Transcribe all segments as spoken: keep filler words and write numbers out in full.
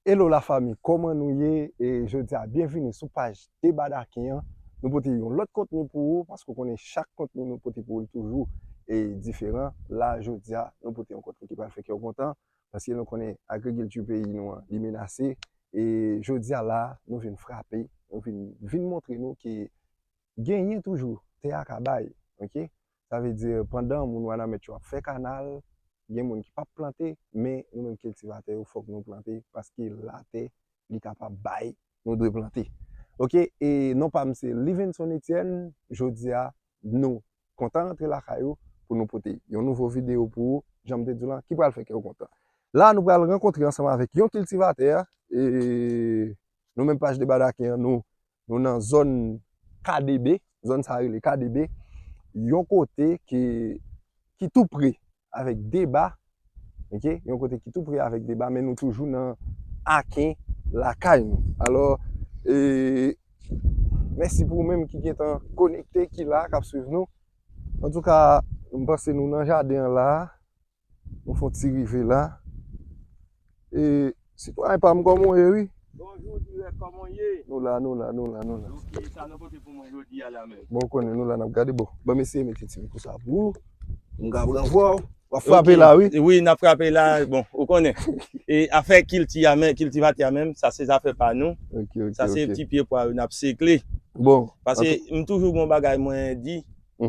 Hello la fami, kòman nou ye? E jodi a, byenvini sou paj Deba Daken an. Nou pote yon lòt kontni pou ou, paske w konnen chak kontni nou pote pou ou toujou e diferan. La, jodi a, nou pote yon kontni ki pral fè kè w kontan, paske nou konnen agrikilti peyi nou an, li menase. E jodi a la, nou vin frape, nou vin, vin montre nou ke genyen toujou, tè a ka bay, oke? Sa vle di, pandan moun Wanament yo ap fè kanal, gen moun ki p ap plante, men nou menm kiltivatè yo, fòk nou plante, paske latè, li kapab bay, nou dwe plante. Oke, e non pa m se Livenson Etienne, jodi a, nou kontan rantre lakay ou pou nou pote yon nouvo videyo pou ou, jan m te di w lan, ki pral fè kè w kontan. La, nou pral rankontre ansanm avèk yon kiltivatè, e nou menm paj Deba Daken an, nou, nou nan zòn K D B, zòn sa rele K D B, yon kote ki, ki tou pre avèk Deba, oke? Yon kote ki tou pre avèk Deba, men nou toujou nan Aken lakay nou. Alò, e, mèsi pou ou menm ki gentan konekte, ki la, k ap swiv nou. Antouka, m panse nou nan jaden an la. Nou fè yon ti rive la. E, sitwayen pa m, kòman w ye, wi? Bonjou, dirèk, kòman w ye? Nou la, nou la, nou la, nou la. Ok, sa nou pote pou mwen jodi a la menm? Bon, ou konnen, nou la, n ap gade. Bon, ban m eseye mete ti mikwo sa pou ou. M ka pran vwa w. W ap frape la, wi. Wi, n ap frape la. Bon, ou konnen. E afè kilti a menm, kiltivatè a menm, sa se zafè pa nou. Ok, ok, ok. Sa se ti pye pwa yo n ap sekle. Bon. Paske m toujou gen yon bagay mwen di,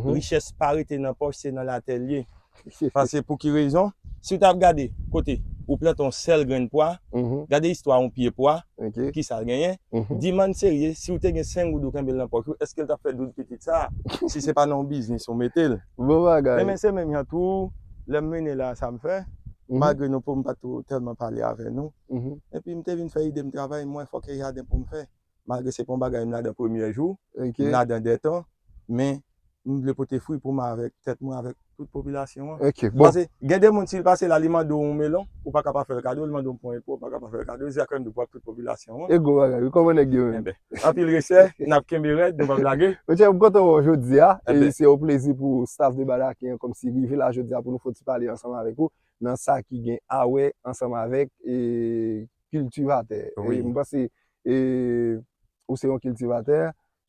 richès pa rete nan pòch, se nan latè l ye. Paske pou ki rezon? Si w t ap gade kote ou plante yon sèl grenn pwa, gade istwa yon pye pwa, ki sa l genyen, di m an serye, si w te gen senk goud ou kenbe l nan pòch ou, èske l t ap fè doud pitit sa a? Si se pa nan yon biznis ou mete l. Bon bagay. Enben se menm jan tou, lè m mennen la sa m fè, malgre nou pou m pa t tèlman pale avè nou. Epi m te vin fè ide m travay, m wè fòk gen jaden pou m fè. Malgre se pa yon bagay m ladan premye jou, m ladan dètan, men m vle pote fwi pou mwen avèk tèt mwen, avèk tout popilasyon an. Ok, bon. Paske gen de moun, si l pase la, li mande w yon melon, ou pa ka pa fè l kado, li mande w yon pwen pwa, ou pa ka pa fè l kado, se sa k fè m di w pou ak tout popilasyon an. E gwo bagay, wi, kòman nèg yo menm? Enben, anpil respè, n ap kenbe rèd, nou p ap lage. Monchè, m kontan wè w jodi a, e se yon plezi pou staff Deba Daken an kòmsi rive la jodi a pou nou fè yon ti pale ansanm avèk ou nan sa ki gen a wè ansanm avèk, e, kiltivatè. E, wi, m panse, e, ou se yon kiltivatè,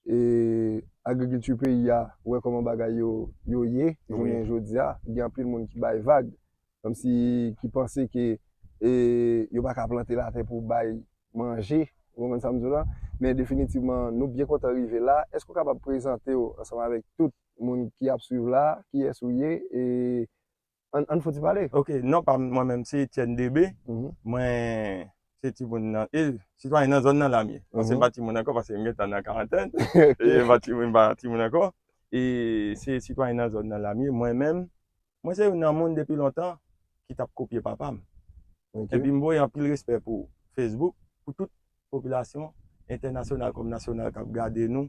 e, agrikilti peyi a, ou wè kòman bagay yo, yo ye, wi, jounen jodi a, gen anpil moun ki bay vag, kòmsi ki panse ke, e, yo pa ka plante latè pou bay manje, ou konprann sa m di w la? Men definitivman, nou byen kontan rive la. Èske w kapab prezante w ansanm avèk tout moun ki ap swiv la, kiyès ou ye, e, Ann, ann fouti pale. Ok, non pa m, mwen menm se Etienne Debe. Mwen se timoun nan, e, sitwayen nan zòn nan la m ye. Paske m pa timoun ankò, paske m gentan nan karantèn. E m pa timoun, m pa timoun ankò. E se sitwayen nan zòn nan la m ye. Mwen menm, mwen se youn nan moun depi lontan ki t ap kopye papa m. Epi m voye anpil respè pou Facebook, pou tout popilasyon entènasyonal kòm nasyonal k ap gade nou.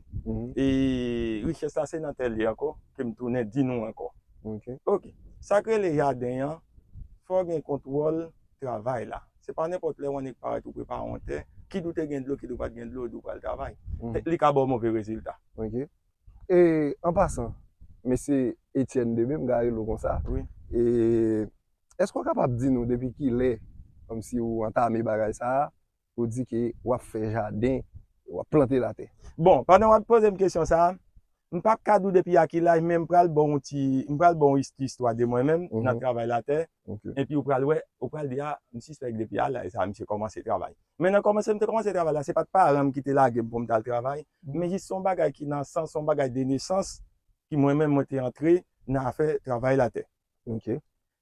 E richès la se nan tè l ye ankò, ke m tounen di nou ankò. Ok. Sa k rele jaden an, fò w gen kontwòl travay la. Se pa nenpòt lè w annik parèt ou prepare yon tè, kit ou te gen dlo, kit ou pa t gen dlo, di w pral travay. Li ka ba w move rezilta. Ok. E, an pasan, mesye Etienne Debe, m ka rele w konsa. Wi. E, èske w kapab di nou depi kilè, kòmsi w antame bagay sa a, ou di ke w ap fè jaden, w ap plante latè? Bon, pandan w ap poze m kesyon sa a, m p ap ka di w depi a ki laj, men m pral ba w yon ti, m pral ba w yon ti istwa de mwen menm, nan travay latè. Ok. Epi ou pral wè, ou pral di, a, m sispèk depi a laj sa a, misye kòmanse travay. Men nan kòmanse, m te kòmanse travay la, se pa t paran m ki te lage m pou m t al travay, men jis se yon bagay ki nan san, se yon bagay de nesans, ki mwen menm, mwen te antre nan afè travay latè. Ok.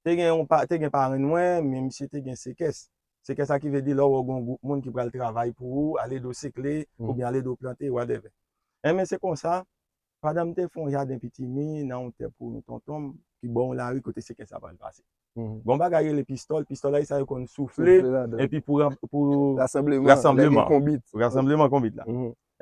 Te gen yon pa, te gen parenn mwen, men misye te gen sekès. Sekès sa ki vle di lè w wè w gen yon gwoup moun ki pral travay pou ou, al ede w sekle, oubyen al ede w plante, whatever. Enben, se konsa, pandan m te fè yon jaden pitimi nan yon tè pou yon tonton m, ki bò yon lari kote sekès la pral pase. Gon bagay rele pistòl, pistòl la, e sa yo konn soufle, epi pou, pou rasanbleman, rasanbleman konbit la.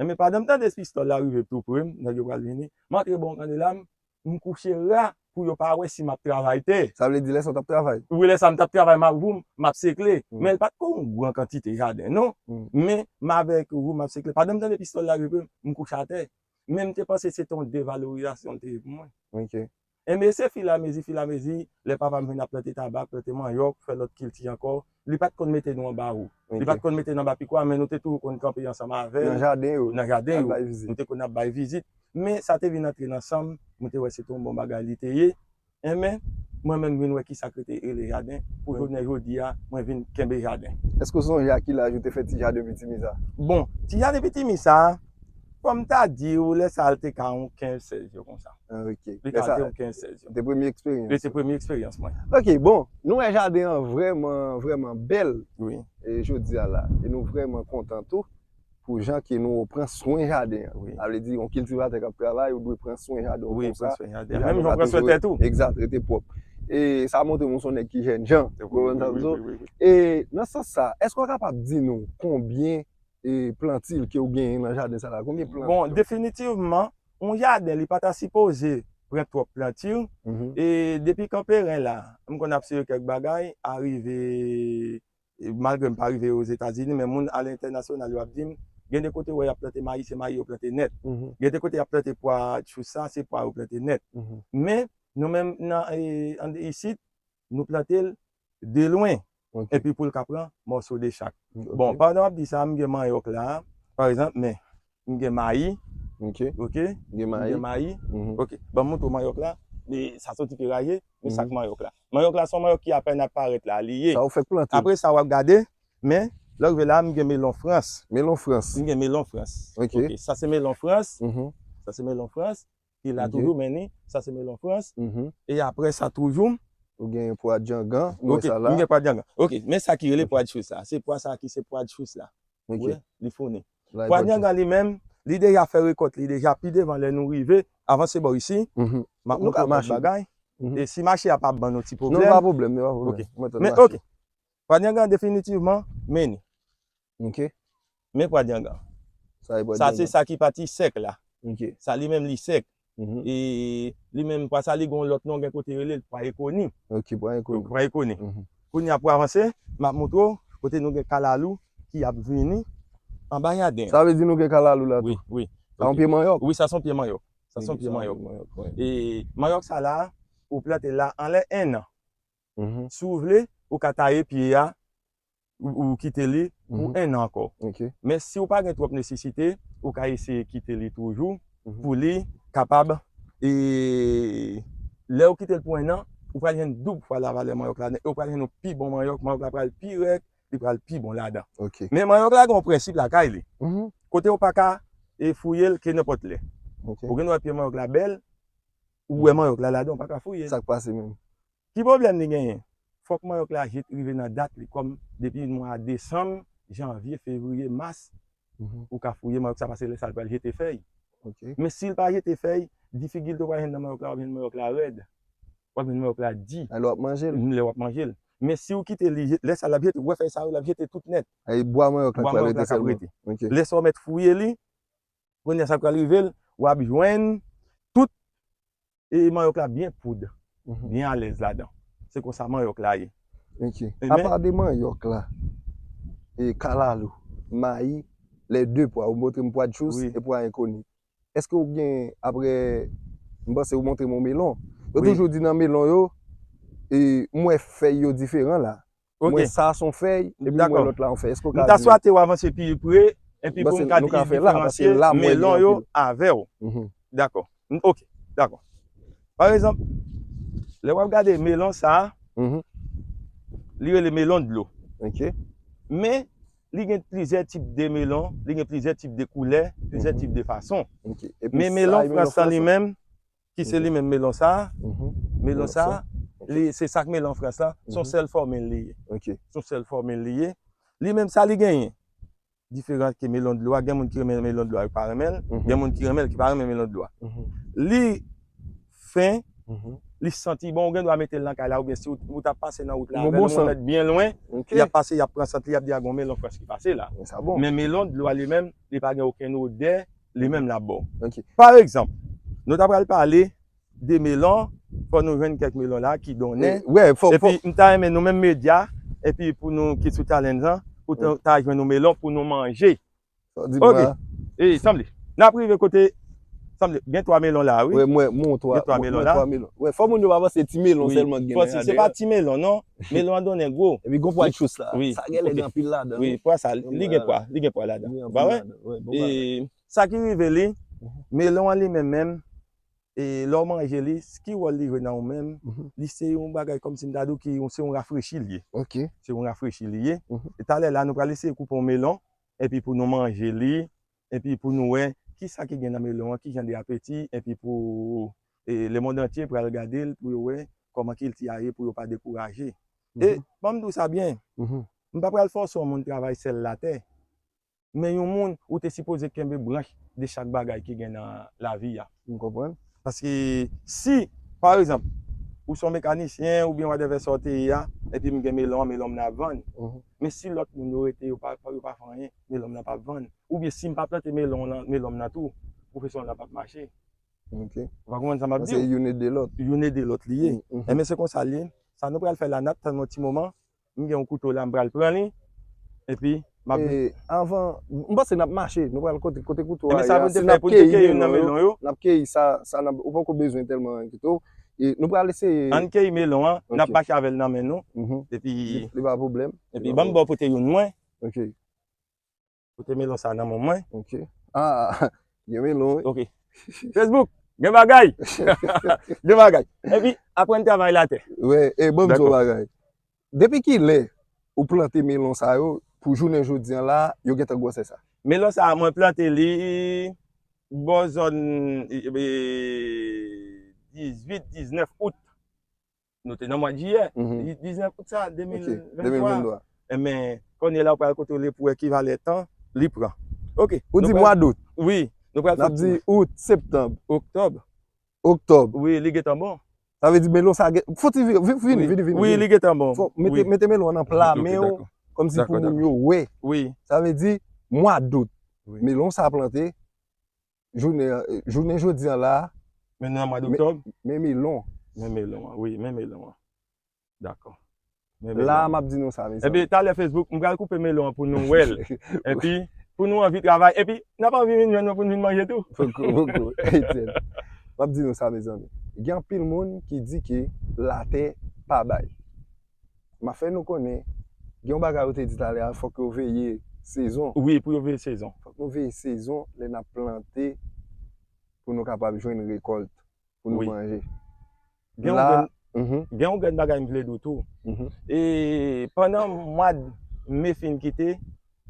Enben, pandan m tande pistòl la rive tou pre m, nèg yo pral vini, m antre bò yon kandela, m m kouche ra pou yo pa wè si m ap travay tè. Sa vle di lè sa w t ap travay? Wi, lè sa m t ap travay, m ap woum, m ap sekle. Men l pa t ko yon gran kantite jaden, non. Men m avèk woum, m ap sekle. Pandan m tande pistòl la rive, m kouche atè. Men m te panse se te yon devalorizasyon l te ye pou mwen. Ok. Enben, se filamezi, filamezi, lè papa m vin ap plante tabak, plante manyòk, fè lòt kilti ankò, li pa t konn mete nou anba wou. Li pa t konn mete n anba pikwa, men nou te toujou konn kanpe ansanm avè l. Nan jaden yo. Nan jaden yo. Nou te konn ap bay vizit. Men sa te vin antre nan san m, mwen te wè se te yon bon bagay li te ye. Enben, mwen menm vin wè kisa k rete rele jaden. Pou jounen jodi a, mwen vin kenbe jaden. Èske w sonje a ki laj ou te fè ti jaden pitimi sa? Bon, ti jaden pitimi sa, fò m ta di w, lè sa a l te ka yon kenz, sèz jou konsa. Ah, ok. Li ka te yon kenz, sèz jou. Te premye eksperyans. Li te premye eksperyans mwen. Ok, bon, nou wè jaden an vrèman, vrèman bèl. Wi. E jodi a la. E nou vrèman kontan tou pou jan ke nou pran swen jaden an. Wi. Sa vle di, yon kiltivatè k ap travay, ou dwe pran swen jaden an konsa. Wi, pran swen jaden an. Menm jan w pran swen tèt ou. Egzat, rete pwòp. E sa montre m ou se yon nèg ki jènjan. Wi, wi, wi, wi, wi. E nan sans sa, èske w kapab di nou konbyen, e, planti ke w genyen nan jaden sa la? Konbyen plant? Bon, definitivman, yon jaden, li pa ta sipoze pran twòp planti. Mhm. E depi Kanperen la, m konn ap siye kèk bagay, arive e malgre m pa rive Ozetazini, men moun alentènasyonal yo ap di m, gen de kote w wè y ap plante mayi, se mayi yo plante nèt. Mhm. Gen de kote y ap plante pwa chousa, se pwa yo plante nèt. Mhm. Men, nou menm nan, e, an, isit, nou plante l de lwen. Ok. Epi pou l ka pran mòso de chak. Ok. Bon, pandan w ap di sa, m gen manyòk la, pa egzanp, men, m gen mayi. Ok. Ok? Gen mayi. M gen mayi. Mhm. Ok. Ban m montre w manyòk la. Men sa soti piraje, men sa k manyòk la. Manyòk la se yon manyòk ki apèn ap parèt la, li ye. Sa ou fèk plante. Apre sa, w ap gade, men, lè w rive la, m gen melon frans. Melon frans. M gen melon frans. Ok. Ok, sa se melon frans. Mhm. Sa se melon frans. Ki la toujou, men ni, sa se melon frans. Mhm. E apre sa toujou. Ou gen pwa dyangan, m wè sa la. Ok, m gen pwa dyangan. Ok, men sa ki rele pwa chous la. Se pwa sa ki se pwa chous la. Ok. Ou wè, li founi. Pwa dyangan li menm, li deja fè rekòt li deja pi devan lè nou rive, avanse bò isi, m ap montre w lòt bagay. Mhm. E si mache a pa ban nou ti pwoblèm. Non, pa pwoblèm, pa pwoblèm. Ok. Men, ok. Pwa dyangan definitivman, men ni. Ok. Men pwa dyangan. Sa se sa ki pati sèk la. Ok. Sa li menm li sèk. Mhm. E li menm pwa sa li gon lòt non, gen kote yo rele l pwa ekoni. Ok, pwa ekoni. Pwa ekoni. Mhm. Kounye a pou avanse, m ap montre w kote nou gen kalalou ki ap vini anba jaden. Sa vle di nou gen kalalou la tou? Wi, wi. Sa yon pye manyòk? Wi, sa se yon pye manyòk. Sa se yon pye manyòk. E manyòk sa la, ou plante l la anlè en an. Mhm. Si w vle, ou ka taye pye a, ou, ou kite li pou en an ankò. Ok. Men si w pa gen twòp nesesite, ou ka eseye kite li toujou pou li kapab, e lè w kite l pou en an, ou pral jwenn doub fwa lavalè manyòk la, e w pral jwenn yon pi bon manyòk, manyòk la pral pi rèd, li pral pi bon ladan. Ok. Men manyòk la gen yon prensip lakay li. Mhm. Kote w pa ka, e, fouye l ke nenpòt lè. Ok. Ou gen dwa pye manyòk la bèl, ou wè manyòk la ladan, ou pa ka fouye l. Sa k pase menm? Ki pwoblèm li genyen? Fòk manyòk la jete rive nan dat li, kòm depi mwa desanm, janvye, fevriye, mas, ou ka fouye manyòk sa, paske lè sa l pral jete fèy. Ok. Men si l pa jete fèy, difikilte w pral jwenn nan manyòk la, w ap jwenn manyòk la rèd. W ap jwenn manyòk la di. Lè w ap manje l. Lè w ap manje l. Men si w kite li, lè sa l ap jete, ou wè fèy sa yo, l ap jete tout nèt. E bwa manyòk la k ap rete sèlman. Ok. Lè sa w mèt fouye li, kounye a sa k pral rive l, w ap jwenn tout e manyòk la byen poud, byen alèz ladan. Se konsa manyòk la ye. Ok. Apa de manyòk la, e kalalou, mayi, lè de pwa, ou montre m pwa djous e pwa enkoni. Èske ou gen, apre, m panse ou montre m yon melon. Yo toujou di nan melon yo, e m wè fèy yo diferan la. Ok. Mwen sa se yon fèy, epi mwen lòt la yon fèy. Èske w ka di m? M ta swate w avanse pi pre, epi pou m ka diferansye melon yo avè w. Dakò. Ok, dakò. Pa egzanp, lè w ap gade melon sa a, li rele melon dlo. Ok. Men, li gen plizyè tip de melon, li gen plizyè tip de koulè, plizyè tip de fason. Ok. Men melon frans lan li menm, ki se li menm melon sa a, melon sa a, li, se sa k melon frans lan, se yon sèl fòmil li ye. Ok. Se yon sèl fòmil li ye. Li menm sa li genyen. Diferan ke melon dlo a, gen moun ki renmen melon dlo a, yo pa renmen l, gen moun ki renmen l, ki pa renmen melon dlo a. Li fen, li santi bon, ou gen dwa mete l nan kay la, oubyen si w, ou t ap pase nan wout la avè l, ou mèt byen lwen, y ap pase, y ap pran sant li, y ap di a gon melon frans ki pase la. Men melon dlo a li menm, li pa gen okenn odè, li menm l ap ba w. Ok. Pa egzanp, nou ta pral pale de melon, fò nou jwenn kèk melon la ki donnen. Epi m ta renmen nou menm medya, epi pou nou ki sou challenge lan, pou ta, ta jwenn yon melon pou nou manje. Ok. E sanble. N ap rive kote Sanble, gen twa melon la, wi. Wè, mwen, mwen, twa, Gen twa mwen, melon mwen, la. twa melon. Wè, fò moun yo pa panse ti melon Wi. sèlman ki gen Fò nan si se jadè pa a. ti melon, non. Melon an donnen gwo. Epi gon pwa chou la. Wi, Sa gen lè ok. gen anpil ladan. Wi, pwa sa, Gen li pwa gen ladan. pwa, li gen pwa ladan. Gen Ou pa anpil wè? ladan. Wè, bon bagay. E sa ki rive li, Mhm. melon an li menm menm, e lè w manje li, s- ki wòl li jwe nan ou menm, Mhm. li se yon bagay kòmsi m ta di w ki se yon rafrechi li ye. Ok. Se yon rafrechi li ye. Mhm. E talè la, nou pral eseye koupe yon melon, epi pou nou manje li, epi pou nou wè kisa ki gen nan melon an, ki jan de apeti, epi pou e, lemonn antye pral gade l pou yo wè kòman kilti a ye pou yo pa dekouraje. E, Mhm. ban m di w sa byen, Mhm. m pa pral fòse yon moun travay sèl latè, men yon moun ou te sipoze kenbe branch de chak bagay ki gen nan lavi a. M konprann. Paske si, pa egzanp, ou se yon mekanisyen oubyen whatever sa w te ye a, epi m gen melon an, melon m nan ap vann. Mhm. Men si lòt moun yo rete, yo pa, yo pa fè anyen, melon m nan p ap vann. Oubyen si m pa plante melon nan, melon m nan tou, pwofesyon an p ap mache. Ok. Ou pa konprann sa m ap di w? Se youn ede lòt. Youn ede lòt li ye. Mm, mhm. Enben se konsa l ye. Sa nou pral fè la, n ap tann yon ti moman. M gen yon kouto la, m pral pran li. Epi, m ap vin. E, avan, m panse n ap mache, nou pral kote, kote kouto a ye a. Enben sa pou n te fè, pou n te keyi youn nan melon yo. N ap keyi sa, sa n ap, ou poko bezwen tèlman kouto. E nou pral eseye. Ann keyi melon an, n ap Ok. mache avè l nan men nou. Mhm. Epi, Li, li pa pwoblèm. Epi, ban m ba w pote youn mwen. Ok. Pote melon sa nan men mwen. Ok. Ah, gen melon, wi. Ok. Facebook, gen bagay. Gen bagay. Epi, aprann travay latè. Wè, e ban m di w yon Dakò. bagay. Depi kilè ou plante melon sa yo, pou jounen jodi an la, yo gentan gwosè sa? Melon sa, mwen plante li bò zòn, e, e, dizuit, diznèf out. Nou te nan mwa jiyè, Mhm. di-, diznèf out sa, Ok, de mil venntwa. de mil venntwa. Enben, kounye a la, ou pral kote w li pou wè ki valè tan li pran. Ok, Ou nou di pral mwa dout. Wi, nou pral N ap fè di out, septanm. Oktòb. Oktòb. Wi, li gentan bon. Sa vle di melon sa gen, fò ti vi-, vi-, vini, Wi. vini, vini, Wi, vini. li gentan bon. Fò mete, Wi. mete melon an nan pla Ok, men w, dakò. kòmsi Dakò, pou moun dakò. yo wè. Wi. Sa vle di mwa dout. Wi. Melon sa plante, jounen, jounen jodi an la, Men nou nan mwa men, doktòb? men melon. Men melon an, wi, men melon an. Dakò. Men melon La, an. m ap di nou sa, mezanmi. Epi, talè Facebook, m pral koupe melon an pou nou wè l. Epi, pou nou anvi travay. Epi, n ap anvi vin jwenn mwen pou n vin manje tou. Poko, poko, Etienne. M ap di nou sa, mezanmi. Gen anpil moun ki di ke latè pa bay. M ap fè nou konnen, gen yon bagay ou te di talè a, fòk yo veye sezon. Wi, pou yo veye sezon. Fòk nou veye sezon, lè n ap plante, pou nou kapab jwenn rekòlt, pou nou Wi. manje. Gen yon La, grenn, mhm. gen yon grenn bagay m vle di w tou. Mhm. E pandan mwa d me fin kite,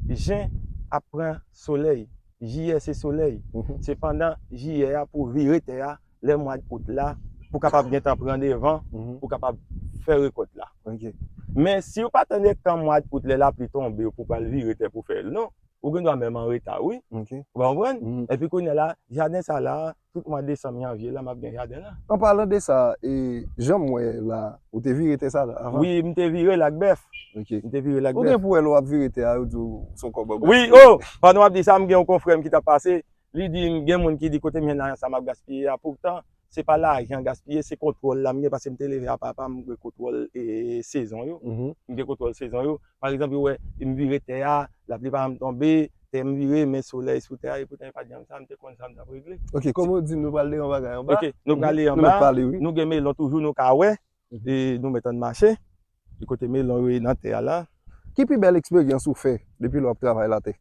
jen ap pran solèy, jiyè se solèy. Mhm. Se pandan jiyè a pou vire tè a, lè mwa d out la, pou kapab gentan pran devan, Mhm. pou kapab fè rekòt la. Ok. Men si w pa tann tan mwa d out lè lapli tonbe pou pral vire tè pou fè l, non, ou gen dwa menm an reta, wi. Ok. Ou pa konprann? Mhm. Epi kounye a la, jaden sa la, tout mwa desanm, janvye la, m ap gen jaden la. An palan de sa, e, jan m wè la, ou te vire tè sa la avan? Wi, m te vire l ak bèf. Ok. M te vire l ak Ou bèf. gen pou wè lè w ap vire tè a, yo di w se yon kòbòy Wi, gaspiye. oh! Pandan w ap di sa, m gen yon konfrè m ki t ap pase, li di m, gen moun ki di kote m jwenn lajan sa m ap gaspiye a, poutan, se pa lajan gaspiye, se kontwòl la m gen, paske m te leve a papa m, m gen kontwòl, e, sezon yo. Mhm. M gen kontwòl sezon yo. Pa egzanp, yo wè, m vire tè a, lapli pa janm tonbe, tè m vire, men solèy sou tè a, e poutan e pa t janm sa, m te konn sa m t ap regle. Ok, kòm ou di, nou pral de yon bagay anba. Ok, nou pral Mhm. de Nou anba. mèt pale, wi. Nou gen melon toujou, nou ka wè. Mhm. E nou mèt ann mache. Di kote melon yo ye nan tè a la. Ki pi bèl eksperyans ou fè depi lè w ap travay latè?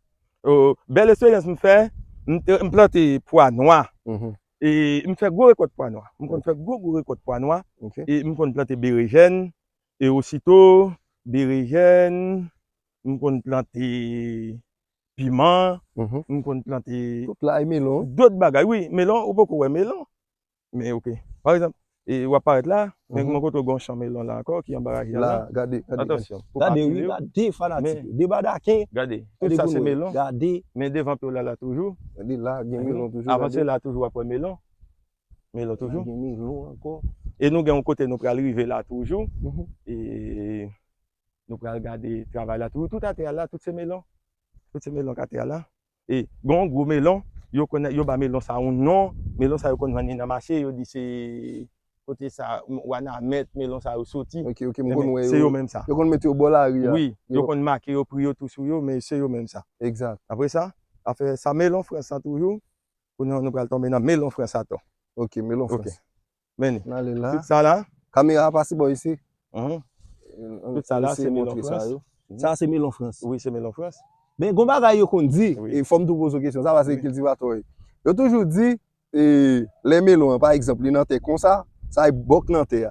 Oh, bèl eksperyans m fè, m te, m plante pwa nwa. Mhm. E m fè gwo rekòt pwa nwa. M konn fè gwo, gwo rekòt pwa nwa. Ok. E m konn plante berejèn, e osito, berejèn, m konn plante piman, Mhm. m konn plante Tout la, e melon. dòt bagay. Wi, melon, ou poko wè melon. Men ok. Pa egzanp, e w ap parèt la, men Mhm. mwen kote w gen yon chan melon la ankò, ki anba raje a la. La, gade, gade, Atansyon, gade. pou pa Gade, wi, pile w. gade fanatik Men, yo. Deba daken. Gade, Gade tout sa pou se nou wè. melon. Gade. Men devan pye w la, la toujou. Gade la, gen Mhm. melon toujou, Avanse gade. la toujou, w ap wè melon. Melon La toujou. gen melon ankò. E nou gen yon kote nou pral rive la toujou. Mhm. E nou pral gade travay la toujou. Tout atè a la, tout se melon. Tout se melon k atè a la. E gen yon gwo melon, yo konn, yo ba melon sa yon non. Melon sa yo konn vann li nan mache, yo di se kote sa, Wanament, melon sa yo soti. Ok, ok, m Enben, konn wè se yo. yo menm sa. Yo konn mete yo bò lari a. Wi, yo Yo konn make yo, pri yo tou sou yo, men se yo menm sa. Egzak. Apre sa, afè sa melon Frans lan toujou, Kounye a nou pral tonbe nan melon frans atò. Ok, melon frans. Men li. N ale la. Tout sa la. Kamera pase bò isi. Mhm. Tout sa la se melon frans. Sa se melon frans. Wi, se melon frans. Men gon bagay yo konn di. E fò m tou poze w kesyon sa, paske kiltivatè yo. Yo toujou di, e, lè melon an, pa egzanp, li nan tè konsa, sa e bòk nan tè a.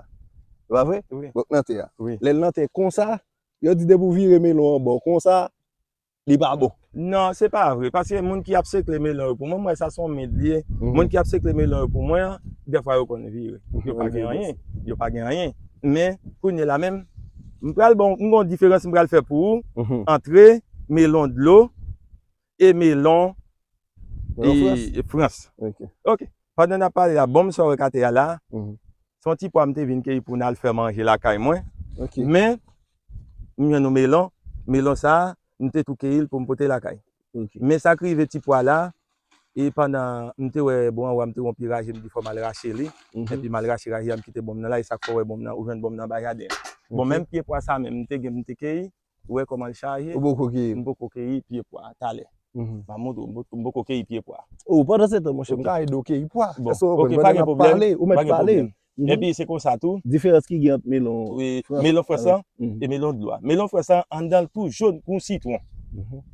Se pa vre? Bòk nan tè a. Lè l nan tè konsa, yo di depi w vire melon an bò konsa, li pa bon. Non, se pa vre. Paske moun ki ap sekle melon yo, pou mwen, m wè sa se yon mid li ye. Moun ki ap sekle melon yo pou mwen, dèfwa yo konn vire. Yo pa gen anyen. Yo pa gen anyen. Men, kounye la menm, m pral bon, m gon diferans m pral fè pou ou antre melon dlo e melon frans. Ok. Pandan n ap pale la, bon, m sò wè katè a la. Se yon ti pwa m te vin keyi pou n al fè manje lakay mwen. Men, m jwenn yon melon. Melon sa a, m te tou keyi l pou m pote lakay. Men sa k rive ti pwa la, e pandan m te wè bò anwo a, m te wè yon pye raje, m di fò m al rache li. Epi m al rache raje a, m kite bonm nan la, e sa k fè w wè bonm nan, ou jwenn bonm nan anba jaden an. Bon, menm pye pwa sa menm, m te gen, m te keyi, ou wè kòman l chaje. Ou poko keyi. M poko keyi pye pwa a, talè. M a montre w, m poko keyi pye pwa. Oh, pandan se tan, monchè, m ka ede w keyi pwa. Èske w konprann? Pandan n ap pale, ou mèt pale. Epi se konsa tou. Diferans ki gen ant melon frans, melon frans lan e melon dlo a. Melon frans lan anndan l tou jòn kou sitwon.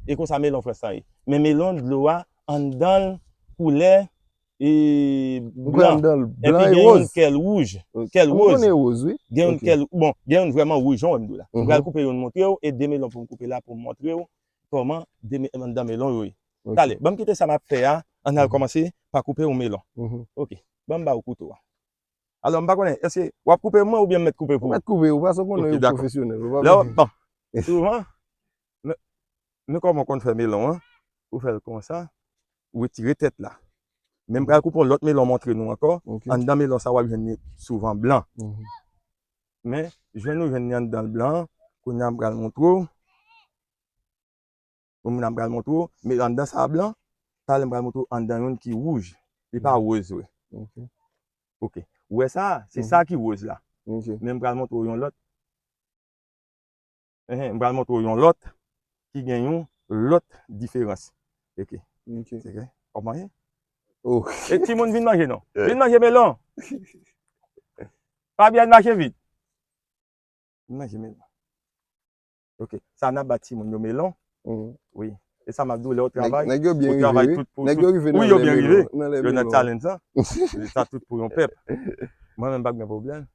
E konsa melon frans lan ye. Men melon dlo a anndan l koulè e blan. Epi gen youn kèl wouj. Kèl woz. Gen youn kèl, bon, gen youn vrèman wouj, jan w wè m di w la. M pral koupe youn montre w e de melon pou m koupe la pou m montre w kòman de me- anndan melon yo ye. Talè, ban m kite sa m ap fè a, ann al kòmanse pa koupe yon melon. Ok, ban m ba w kouto a. Alò, m pa konnen, èske w ap koupe mwen oubyen m mèt koupe pou ou? Ou mèt koupe, ou pa sa konnen yo pwofesyonèl. Lè w ap, bon, souvan, men, men kòman w konn fè melon an, ou fè l konsa, ou retire tèt la. Men m pral koupe yon lòt melon montre nou ankò. Anndan melon sa w ap jwenn li souvan blan. Men, jwenn ou jwenn li anndan l blan an, kounye a m pral montre w. Bon, m pral montre w, men anndan sa a blan, talè m pral montre w anndan youn ki wouj. Li pa woz vre. Ok. Ou wè sa a? Se sa ki woz la. Men m pral montre w yon lòt. Enhen, m pral montre w yon lòt ki gen yon lòt diferans. Ok. Ok. W ap manje? Oh. E timoun vin manje non. Vin manje melon. Fabian mache vit. Vin manje melon. Ok. Sa n ap ba timoun yo melon. Wi. E sa m ap di w lè w travay. Nèg yo byen rive wi. Nèg yo rive nan lè melon. Yo nan challenge lan. Sa tout pou yon pèp. Mwen menm m pa gen pwoblèm.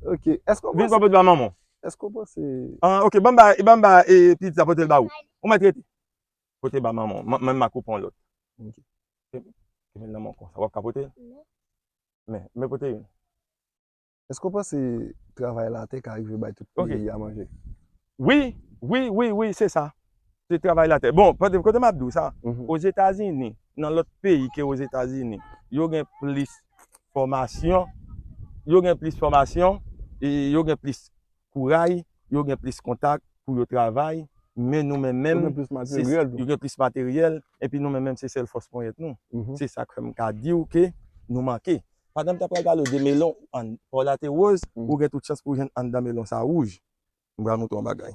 Ok. Èske w panse. Vin pran pote ba manman w. Èske w panse. Ah, ok, ban m ba, ban m ba, e, pitit sa pote l ba ou. Ou mèt rete. Pote ba manman w. Mwen m a koupe yon lòt. Ok. Kebe l nan men w konsa. W ap ka pote l? Men, men pote youn. Èske w panse travay latè ka rive bay tout peyi a manje? Wi, wi, wi, wi, se sa. Se travay latè. Bon, kote, kote m ap di w sa, Ozetazini, nan lòt peyi ke Ozetazini, yo gen plis fòmasyon, yo gen plis fòmasyon, e yo gen plis kouray, yo gen plis kontak pou yo travay, men nou menm menm, yo gen plis materyèl, epi nou menm menm se sèl fòs ponyèt nou. Se sa k fè m ka di w ke nou manke. Pandan m ta pral pale w de melon, an, pa w la te woz, ou gen tout chans pou w jwenn anndan melon sa wouj. M pral montre w yon bagay.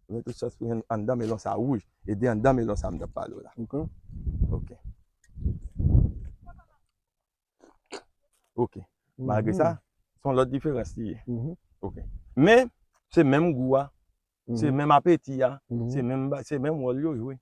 Ou gen tout chans pou w jwenn anndan melon sa wouj. E de anndan melon sa m t ap pale w la. Ok. Ok. Malgre sa, se yon lòt diferans li ye. Ok. Men, se menm gou a, se menm apeti a, se menm ba- se menm wòl yo jwe.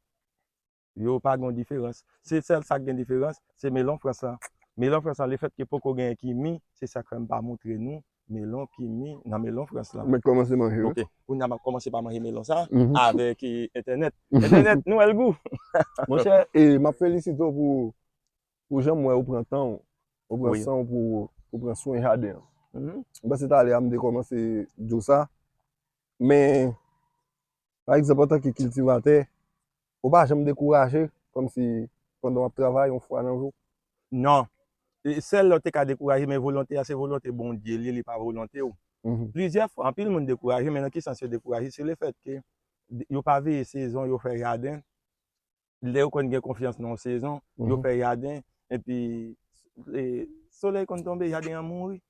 Yo pa gen diferans. Se sèl sa k gen diferans, se melon frans lan. Melon frans lan, lefètke poko genyen ki mi, se sa k fè m pa montre nou melon ki mi nan melon frans lan. Mèt kòmanse manje wi. Ok. Kounye a m ap kòmanse pa manje melon sa avèk, e, entènèt. Entènèt, nou wè l gou. Monchè, e, m ap felisite w pou, pou jan m wè ou pran tan w, ou pran san w pou, pou pran swen jaden an. M panse talè a m te kòmanse di w sa. Men, pa egzanp, antanke kiltivatè, ou pa janm dekouraje, kòmsi pandan w ap travay, yon fwa nan jou? Non. E sèl lè w te ka dekouraje, men volonte a, se volonte Bondye li ye, li pa volonte w. Plizyè fwa, anpil moun dekouraje, men nan ki sans yo dekouraje? Se lefètke yo pa veye sezon, yo fè jaden. Lè yo konn gen konfyans nan yon sezon, yo fè jaden, epi, e, solèy konn tonbe, jaden an mouri.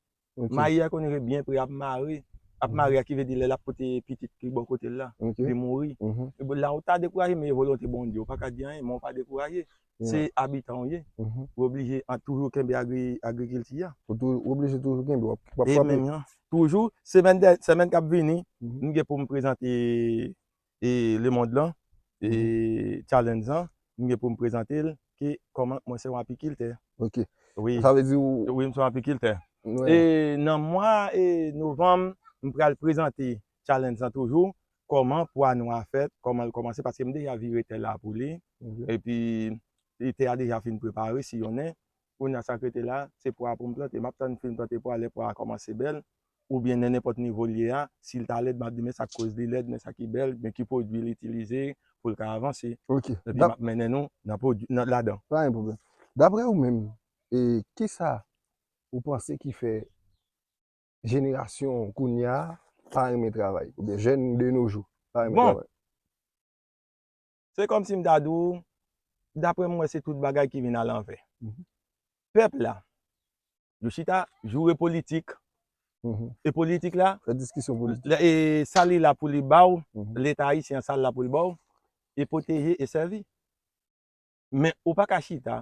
Mayi a konn rive byen pre ap mare. ap mare a, ki vle di lè l ap pote pitit ki bò kote l la, li mouri. E bon, la ou ta dekouraje, men e volonte Bondye, ou pa ka di anyen, men ou pa dekouraje. Se abitan ou ye. Ou oblije an toujou kenbe agri-, agrikilti a. Ou tou-, ou oblije toujou kenbe, w ap, w ap frape. Menm jan, toujou, semèn dè-, semèn k ap vini, m gen pou m prezante e, lemonn lan, e, challenge lan, m gen pou m prezante l, ke kòman mwen se yon apikiltè. Ok. Wi. Sa vle di ou... Wi, m se yon apikiltè. E nan mwa, e, novanm, m pral prezante challenge lan toujou, kòman pwa nou a fèt, kòman l kòmanse, paske m deja vire tè la pou li. Epi, e tè a deja fin prepare, siyonnen. Kounye a sa k rete la, se pwa pou m plante. M ap tann fin plante pwa, lè pwa a kòmanse bèl, oubyen nan nenpòt nivo l ye a, si l ta lèd, m ap di, men sa k koz li lèd, men sa ki bèl, men ki pwodui l itilize pou l ka avanse. Ok. Epi m ap mennen nou nan pwodui, nan, ladan. Pa gen pwoblèm. Daprè ou menm, e, kisa ou panse ki fè jenerasyon kounye a pa renmen travay, oubyen jèn de nos jours pa renmen travay? Se kòmsi m ta di w, daprè m, wè se tout bagay ki vin alanvè. Pèp la, yo chita joure politik. E politik la, fè diskisyon politik. E sa li la pou li ba w, Leta ayisyen an, sa l la pou li ba w, e pwoteje, e sèvi. Men ou pa ka chita,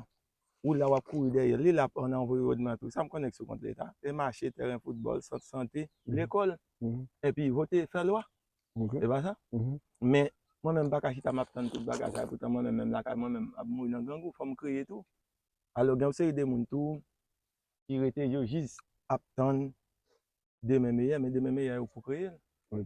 ou la w ap kouri dèyè l, li la pou ann anvoye òd nan tou. Sa m konnen ki sou kont Leta. E mache, tèren foutbòl, sant sante, lekòl, epi vote, fè lwa. E pa sa? Men mwen menm m pa ka chita, m ap tann tout bagay sa yo, poutan mwen menm, menm lakay mwen menm, m ap mouri nan grangou, fò m kreye tou. Alò, gen yon seri de moun tou ki rete, yo jis ap tann demen meyè, men demen meyè yo pou kreye l.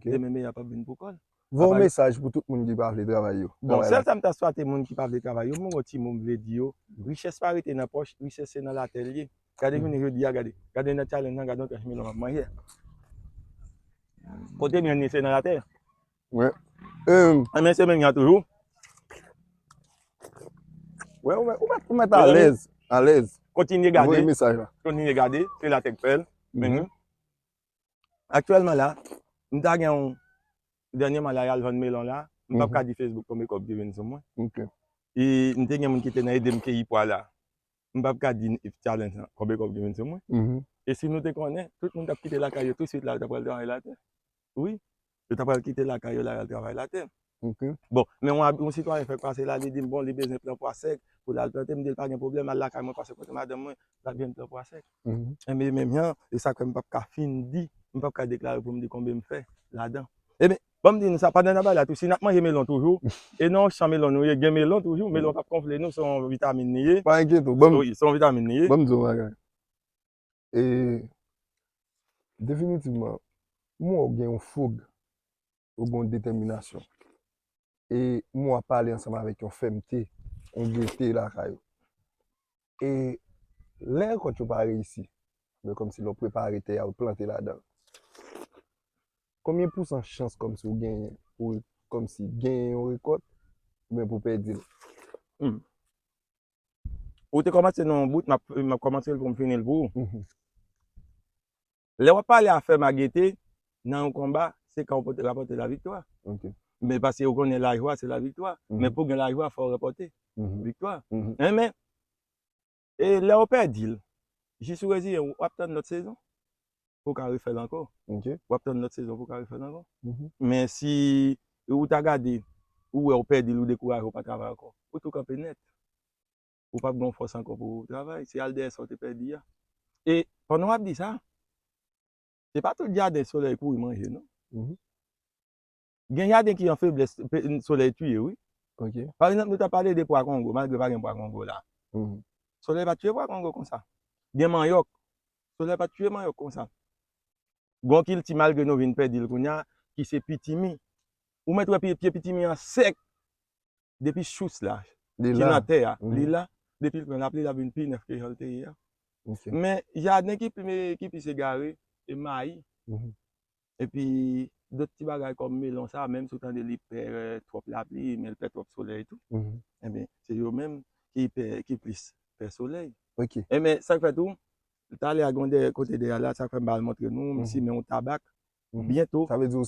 Demen meyè p ap vin pou kò l. Voye yon mesaj pou tout moun ki pa vle travay yo. Bon, sèl sa m ta swete moun ki pa vle travay yo, m gon ti mo m vle di yo, richès pa rete nan pòch, richès se nan latè l ye. Gade jounen jodi a, gade. Gade nan challenge lan, gade yon tranch melon m ap manje. Kote m jwenn li, se nan latè. Wi. Enben, se menm jan toujou. Wi, ou mèt, ou mèt, ou mèt alèz, alèz. Kontinye gade. Voye mesaj la. Kontinye gade, se latè k fè l. Men nou, aktyèlman la, m ta gen yon, dènyèman la, y al vann melon la, m p ap ka di Facebook konbyen kòb ki vin sou mwen. E m te gen moun ki te nan ede m keyi pwa la. M p ap ka di challenge lan, konbyen kòb ki vin sou mwen. E si nou te konnen, tout moun t ap kite lakay yo tousuit la, yo t ap pral travay latè. Wi. Yo t ap pral kite lakay yo la, y al travay latè. Bon, men yon, yon sitwayen fèk pase la, li di m, bon, li bezwen pran pwa sèk pou l al plante. M di l, pa gen pwoblèm, al lakay mwen, pase kote madanm mwen, l ap vin pran pwa sèk. Enben, menm jan, e sa k fè m p ap ka fin di, m p ap ka deklare pou m di konbyen m fè ladan. Enben, ban m di nou sa, pandan n ap bay la tou, si n ap manje melon toujou, e nan yon chan melon nou ye, gen melon toujou, melon p ap konfle nou, se yon vitamin li ye. Pa enkyete w, ban m, wi, se yon vitamin li ye. Ban m di w yon bagay. E, definitivman, m wè w gen yon foug, ou gen yon detèminasyon. E m wè w ap pale ansanm avèk yon fèmte, yon gete lakay ou. E lè rekòt yo pa reyisi, men kòmsi lè w prepare tè a, ou plante ladan l, konbyen pousan chans kòmsi ou genyen pou kòmsi genyen yon rekòt, oubyen pou w pèdi l? Ou te kòmanse nan yon bout, m ap, m ap kòmanse l pou m fini l pou ou. Lè w ap pale afè m a gete, nan yon konba, se kan w pote, rapòte laviktwa. Men paske ou konnen lajwa se laviktwa. Men pou gen lajwa, fò w rapòte viktwa. Enben, e lè w pèdi l, jis ou reziyen w, w ap tann lòt sezon pou w ka refè l ankò. W ap tann lòt sezon pou w ka refè l ankò. Men si ou ta gade, ou wè w pèdi l, ou dekouraje, ou pa travay ankò, ou tou kanpe nèt. Ou p ap gen fòs ankò pou w travay. Se al dèyè sa w te pèdi a. E pandan w ap di sa, se pa tout jaden solèy kouri manje, non. Gen jaden ki an feblès, pe-, solèy tiye, wi. Pa egzanp, nou t ap pale de pwa kongo, malgre pa gen pwa kongo la. Solèy pa tiye pwa kongo konsa. Gen manyòk, solèy pa tiye manyòk konsa. Gon kilti, malgre nou vin pèdi l kounye a, ki se pitimi. Ou mèt wè pye, pye pitimi an sèk depi chous la, ki nan tè a. Li la, depi l pran lapli, l ap vin pi nèf ke jan l te ye a. Men jaden ki pi, ki pi se gari, e mayi. Epi dòt ti bagay kòm melon sa, menm si w tande li pè twòp lapli, men l pè twòp solèy tou. Enben, se yo menm ki pè, ki plis pè solèy. Enben, sa k fè tou, talè a gen yon dèyè, kote dèyè la, sa k fè m pa al montre nou, m simen yon tabak. Byento,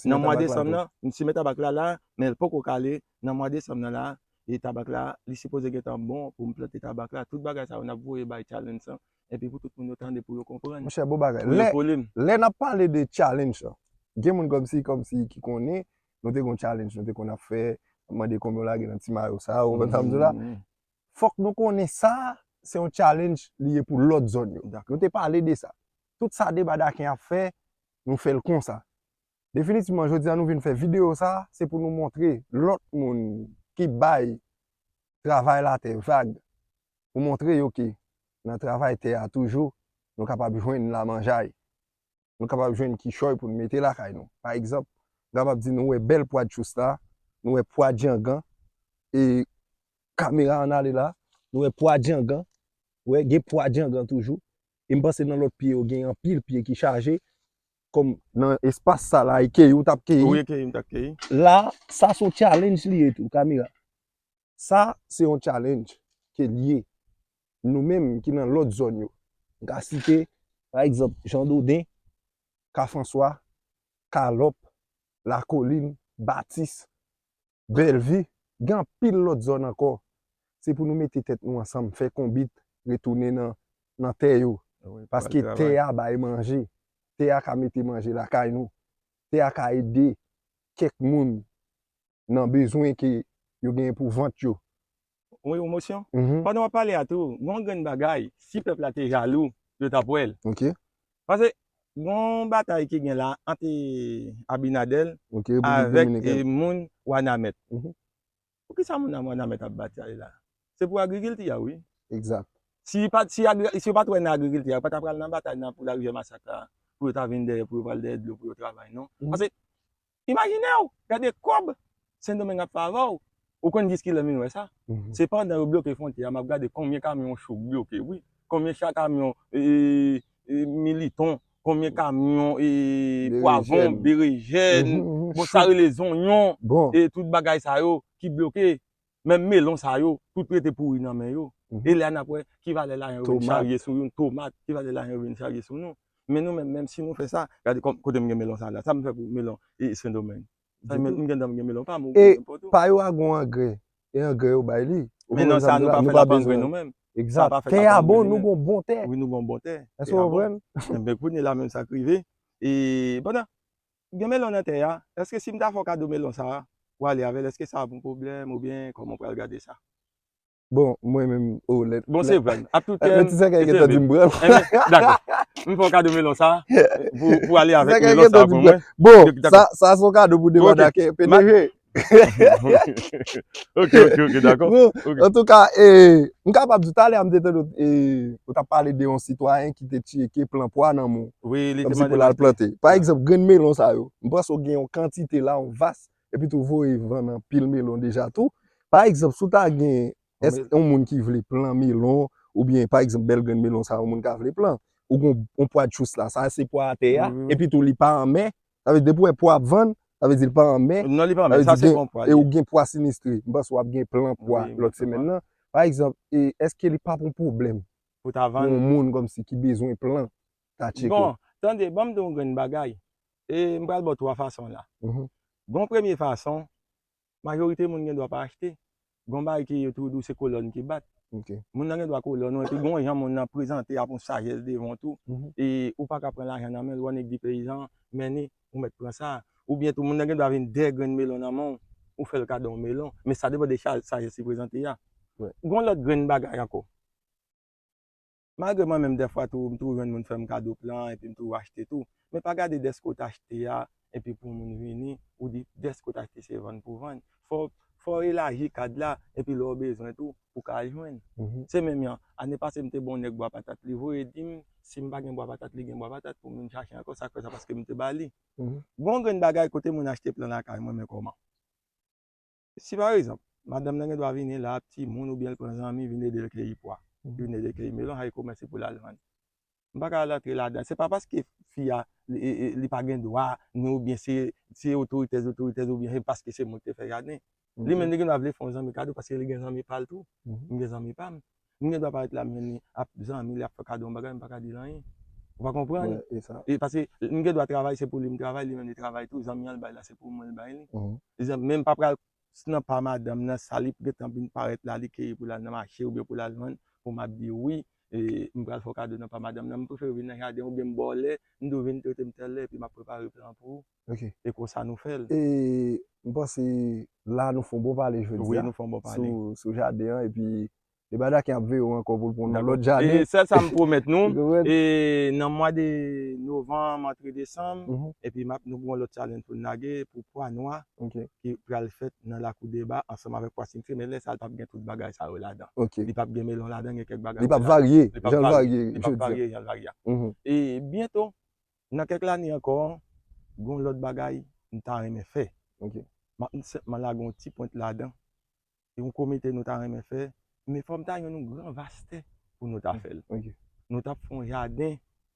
nan mwa desanm nan, m simen tabak la la, men l poko kale, nan mwa desanm nan la, e tabak la, li sipoze gentan bon pou m plante tabak la. Tout bagay sa yo n ap voye bay challenge lan, epi pou tout moun yo tande, pou yo konprann. Monchè, bon bagay. Pou yo fole m. Lè, lè n ap pale de challenge lan, Gen moun kòmsi, kòmsi ki konnen, nou te gon challenge, nou te konn ap fè, ap mande konbyen w lage nan ti mayo sa, ou konprann sa m di w la? Fòk nou konnen sa, se yon challenge li ye pou lòt zòn yo. Nou te pale de sa. Tout sa Deba Daken ap fè, nou fè l konsa. Definitivman, jodi a nou vin fè videyo sa, se pou nou montre lòt moun ki bay travay latè vag, pou montre yo ke nan travay tè a toujou, nou kapab jwenn lamanjay. Nou kapab jwenn kichòy pou n mete lakay nou. Pa egzanp, m kapab di nou wè bèl pwa tchous la, nou wè pwa djangan, e kamera an ale la, nou wè pwa djangan, wè gen pwa djangan toujou. E m panse nan lòt pye yo gen anpil pye ki chaje, kòm nan espas sa la, e keyi ou t ap keyi. Wi, e keyi m t ap keyi. La, sa se yon challenge li ye tou, kamera. Sa se yon challenge ke l ye. Nou menm ki nan lòt zòn yo, m ka site, pa egzanp, Jan Doden, Ka Franswa, Kalòp, Lakolin, Batis, Bèlvi, gen anpil lòt zòn ankò. Se pou nou mete tèt nou ansanm, fè konbit, retounen nan, nan tè yo. Paske tè a bay manje. Tè a ka mete manje lakay nou. Tè a ka ede kèk moun nan bezwen ke yo genyen pou vant yo. Wi, emosyon. Pandan w ap pale a tou, gen yon grenn bagay, si pèp la te jalou, yo t ap wè l. Paske gen yon batay ki gen la ant Abinadèl avèk moun Wanament. Poukisa moun Wanament ap batay la? Se pou agrikilti a, wi. Egzak. Si pa, si, agri, si yo pa t wè nan agrikilti a, yo pa t ap pral nan batay nan pou Larivyè Masak la, pou yo ta vin dèyè, pou yo pral dèyè dlo, pou yo travay, non. Paske Imajine w, gade kòb Sendomeng ap fè avè w. Ou konn jiskilè m vin wè sa? Se pandan yo bloke fwontyè a, m ap gade konbyen kamyon chouk bloke, wi. Konbyen cha kamyon, e, e, militon, konbyen kamyon, e, pwavwon, berejèn, bon, sa rele zonyon, e tout bagay sa yo ki bloke. Menm melon sa yo, tout rete pouri nan men yo. E lè a n ap wè ki valè lajan yo vin charye sou youn, tomat, ki valè lajan yo vin charye sou nou. Men nou menm, menm si nou fè sa, gade kòm, kote m gen melon sa la, sa m fè pou melon e Sendomeng. Sa m gen dan m gen melon pa m, ou gen nenpòt ou. E pa yo a gon angrè, e angrè yo bay li. Men nan sa nou pa fè l ap angrè nou menm. Egzat. Tè a bon, nou gon bon tè. Wi, nou gon bon tè. Èske w konprann? Enben kounye la menm sa k rive. E pandan gen melon nan tè a, èske si m ta fè w kado melon sa a, w ale avè l, èske sa ap yon pwoblèm oubyen kòman w pral gade sa? Bon, mwen menm, o, lè, bon, se vre. Ap tout kè m, ti sèkè gentan di m pran l. Dakò. M fè w kado melon sa a pou, pou ale avèk melon sa a pou mwen. Bon, sa, sa se yon kado pou Deba Daken, P D G. Ok, ok, ok, dakò. Bon, antouka, e, m kapab di talè a m te tande w, e, ou t ap pale de yon sitwayen ki te tcheke plan pwa nan men w. Wi, li te mande pou l al plante. Pa egzanp, grenn melon sa yo, m panse w gen yon kantite la, yon vas, epi tou voye vann anpil melon deja tou. Pa egzanp, si w ta gen, èske yon moun ki vle plan melon, oubyen pa egzanp, bèl grenn melon sa, yon moun ka vle plan. Ou gen yon pwa tchous la, sa se pwa atè a, epi tou li pa anmè, sa vle di depi w wè pwa ap vann, sa vle di li pa anmè. Non, li pa anmè, sa se bon pwa. E ou gen pwa sinistre, m panse w ap gen plan pwa lòt semèn nan. Pa egzanp, e èske li p ap yon pwoblèm pou ta vann pou yon moun kòmsi ki bezwen plan, ta tcheke w? Bon, tande, ban m di w yon grenn bagay. E m pral ba w twa fason la. Gen yon premye fason, majorite moun gen dwa pa achte. Gon bagay ki yo tou di w se kolòn ki bat. Moun nan gen dwa kolòn ou, epi gon jan moun nan prezante ap yon sajès devan w tou. E ou pa ka pran lajan nan men l, w a nèg di peyizan, men ni, ou mèt pran sa. Oubyen tou moun nan gen dwa vin dèyè grenn melon nan men w, ou fè l kado yon melon. Men sa depann de cha-, sajès li prezante a. Gon lòt grenn bagay ankò. Malgre mwen menm dèfwa tou, m tou jwenn moun fè m kado plan, epi m tou achte tou. Men pa gade dèske w t achte a, epi pou moun vini, ou di dèske w t achte se vann pou vann. Fò, fò w elaji kad la, epi lè w bezwen tou, ou ka al jwenn. Se menm jan, ane pase m te ba yon nèg bwa patat, li voye di m, si m pa gen bwa patat, li gen bwa patat pou m vin chache ankò, sa k fè sa paske m te ba li. Gon grenn bagay kote moun achte plan lakay mwen, men kòman? Si pa egzanp, madanm nan gen dwa vini la, timoun oubyen l pran zanmi, vin ede l keyi pwa, vin ede l keyi melon, sa e komès li pou l al vann. M pa ka al antre ladan. Se pa paske fi a, li, e, e, li pa gen dwa, ni oubyen se, se otoritèz, otoritèz, oubyen se paske se moun ki te fè jaden. Li menm, li gen dwa vle fè yon zanmi kado paske li gen zanmi pa l tou. M gen zanmi pa m. M gen dwa parèt la, m jwenn li ap zanmi, li ap fè kado yon bagay, m pa ka di l anyen. Ou pa konprann? E paske m gen dwa travay, se pou li m travay, li menm li travay tou, zanmi an l bay la, se pou mwen l bay li. Zanmi, men m pa pral nan pa madanm nan, sa li gentan vin parèt la, li keyi pou l al nan mache oubyen pou l al vann, pou m ap di wi, e m pral fè w kado nan pa madanm nan, m prefere vin nan jaden oubyen m ba w lè, m di w vin trete m tèl lè, epi m ap prepare plan pou ou. Ok. E konsa nou fè l. E m panse la nou fè yon bon pale jodi Wi, a nou fè yon bon pale. sou, sou jaden an, epi Debadaken ap veye w ankò pou l pran yon Dakò. lòt jaden. E sèl sa m pwomèt nou, Ou konprann? e nan mwa de novanm, antre desanm, Mhm. epi m ap nou pran yon lòt challenge pou n lage pou pwa nwa Ok. ki pral fèt nan lakou deba ansanm avèk pwa sinkse, men lè sa a, l p ap gen tout bagay sa yo ladan. Ok. Li p ap gen melon ladan, gen kèk bagay. Li p ap Ladan. Varye, Li p ap jan l varye. Varye Li p ap jodi a. Varye jan l varye a. Mhm. E byento, nan kèk lane ankò, gen yon lòt bagay m ta renmen fè. Ok. M ap senpman lage yon ti pwent ladan. E yon komite nou ta renmen fè, men fò m ta jwenn yon gran vastè pou nou ta fè l. Ok. Nou t ap fè yon jaden,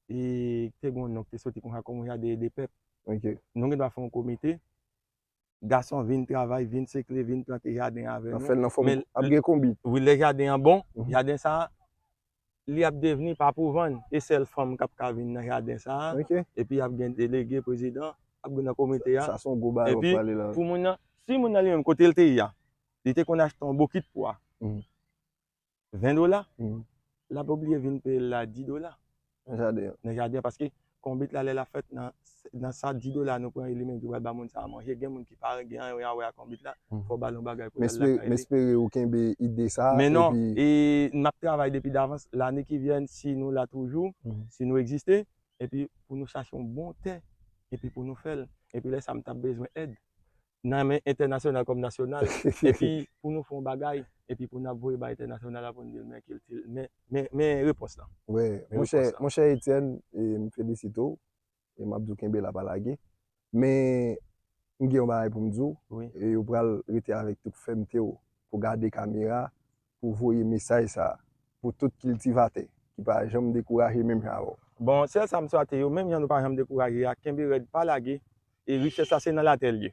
e te gen yon non ki te soti konsa kòm yon jaden ede pèp. Ok. Nou gen dwa fè yon komite, gason vin travay, vin sekle, vin plante jaden avè Nan nou. fè l nan fòm Men ap gen konbit. Wi, lè jaden an bon, Mhm. jaden sa a, li ap devni pa pou vann. E sèl fanm k ap ka vin nan jaden sa a. Ok. Epi ap gen delege, prezidan, ap gen nan komite a. Sa se yon gwo bagay w ap Epi, pale la. Pou moun nan, si moun nan li menm kote l te ye a, li te konn achte yon bokit pwa Mhm. ven dola, Mhm. l ap oblije vin peye l la dis dola Nan jaden an. nan jaden an, paske konbit la lè l ap fèt nan, nan sa dis dola nou pran li menm ki pral ba moun sa a manje, gen moun ki pa gen anyen a wè ak konbit la, Mhm. fò w ba l yon bagay pou M l al espere, lakay m li. espere ou kenbe ide sa a. Men non, Epi, e m ap travay depi davans, lane ki vyen, si nou la toujou, Mhm. si nou egziste, epi pou nou chache yon bon tè, epi pou nou fè l. Epi lè sa a, m t ap bezwen èd nan men entènasyonal kòm nasyonal, epi pou nou fè yon bagay, epi pou n ap voye bay entènasyonal la pou n di l men kilti, men, men, men repons lan. Wè, Men monchè, repons lan. Monchè Etienne, e m felisite w, e m ap di w kenbe la pa lage. Men, m gen yon bagay pou m di w, Wi. e ou pral rete avèk tout fèmte w pou gade kamera, pou voye mesaj sa a, pou tout kiltivatè ki pa janm dekouraje menm jan avè w. Bon, sèl sa m swate yo, menm jan nou pa janm dekouraje a, kenbe rèd, pa lage, e richès la se nan latè l ye.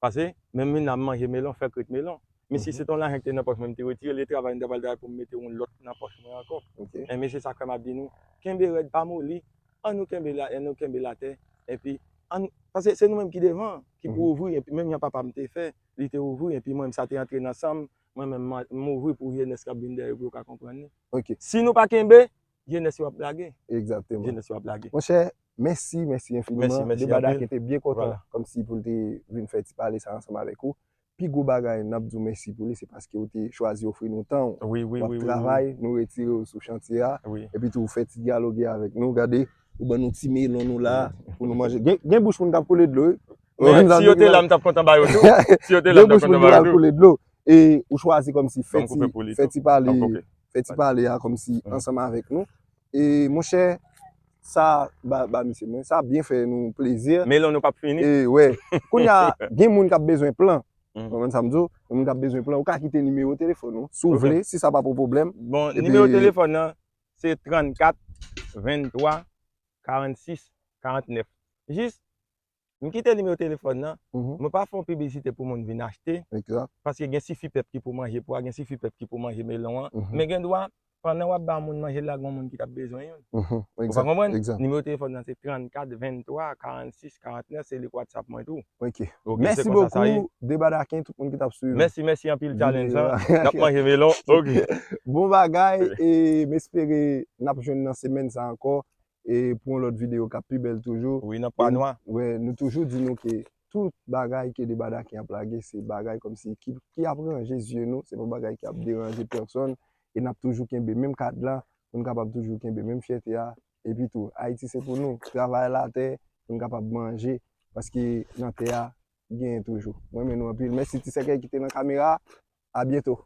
Pase, menm moun nan manje melon, fè krèt melon. Men si Mhm. se t yon lajan ki te nan pòch mwen, m te retire l, e travay m ta pral travay pou m mete yon lòt nan pòch mwen ankò. Ok. E men se sa k fè m ap di nou, kenbe rèd, pa moli, an nou kenbe la, an nou kenbe latè, epi, an, pase se nou menm ki devan, ki pou Mhm. ouvri, epi menm jan papa m te fè, li te ouvri, epi mwen, sa te antre nan san m, mwen menm, m, m ouvri pou jenès k ap vin dèyè yo, pou yo ka konprann li. Ok. Si nou pa kenbe, jenès yo ap lage. Egzakteman. Jenès yo ap lage. Monchè, mèsi, mèsi enfiniman. Mèsi, mèsi Debadaken anpil. Te byen kontan, Vwala. kòmsi pou l te vin fè ti pale sa ansanm avèk ou. Pi gwo bagay, n ap di w mèsi pou li, se paske ou te chwazi ofri nou tan w. Wi, wi, W ap wi, wi, travay, nou retire w sou chantye a, wi. Epi tou, ou fè ti dyaloge avèk nou, gade, ou ban nou ti melon nou la, pou nou manje. Gen, gen bouch moun k ap koule dlo, wi. Ou Men konprann sa si m yo di te la? la, m t ap kontan ba yo tou. Si yo te la, Gen m t ap bouch moun kontan ki ba pral yo tou. Koule dlo. E ou chwazi kòmsi fè Fòm koupe ti, pou li fè tou. ti pale, Fòm koupe. fè ti pale a kòmsi Mm. ansanm avèk nou. E monchè, sa, ba, ba misye mwen, sa byen fè nou plezi. Melon nou p ap fini. E wè, kounye a, gen moun k ap bezwen plan. Mm. Ou konprann sa m di w? Gen moun k ap bezwen plan. Ou ka kite nimewo telefòn ou, si w Ok. Vle, si sa pa pou pwoblèm. Bon, Epi nimewo telefòn nan, se trannkat venntwa karannsis karantnèf. Jis, m kite nimewo telefòn nan, Mhm. mwen pa fè yon piblisite pou moun vin achte, Egzak. paske gen sifi pèp ki pou manje pwa, gen sifi pèp ki pou manje melon an, Mhm. men gen dwa, pandan w ap ba moun manje la, gen moun ki t ap bezwen youn. Mhm. Ou pa Egzak. konprann? Egzak. Nimewo telefòn nan se trannkat venntwa karannsis karantnèf, se li k WhatsApp mwen tou. Ok. Ok, Mèsi se konsa sa ye. Bokou, Debadaken, tout moun ki t ap swiv. Mèsi, mèsi anpil challenge Videyo lan. a. N ap manje melon. Ok. Bon bagay, e m espere n ap jwenn nan semèn sa ankò, e pou yon lòt videyo k ap pi bèl toujou. Wi, nan pwa nwa. Wè, nou toujou di nou ke tout bagay ke Debadaken ap lage, se bagay kòmsi ki, ki ap ranje zye nou, se pa bagay ki ap deranje pèsòn, e n ap toujou kenbe menm kad la, pou n kapab toujou kenbe menm fyète a, epi tou, Ayiti se pou nou, travay latè, pou n kapab manje, paske nan tè a, genyen toujou. Mwen renmen nou anpil. Mèsi ti sèkèy ki te nan kamera. A byento.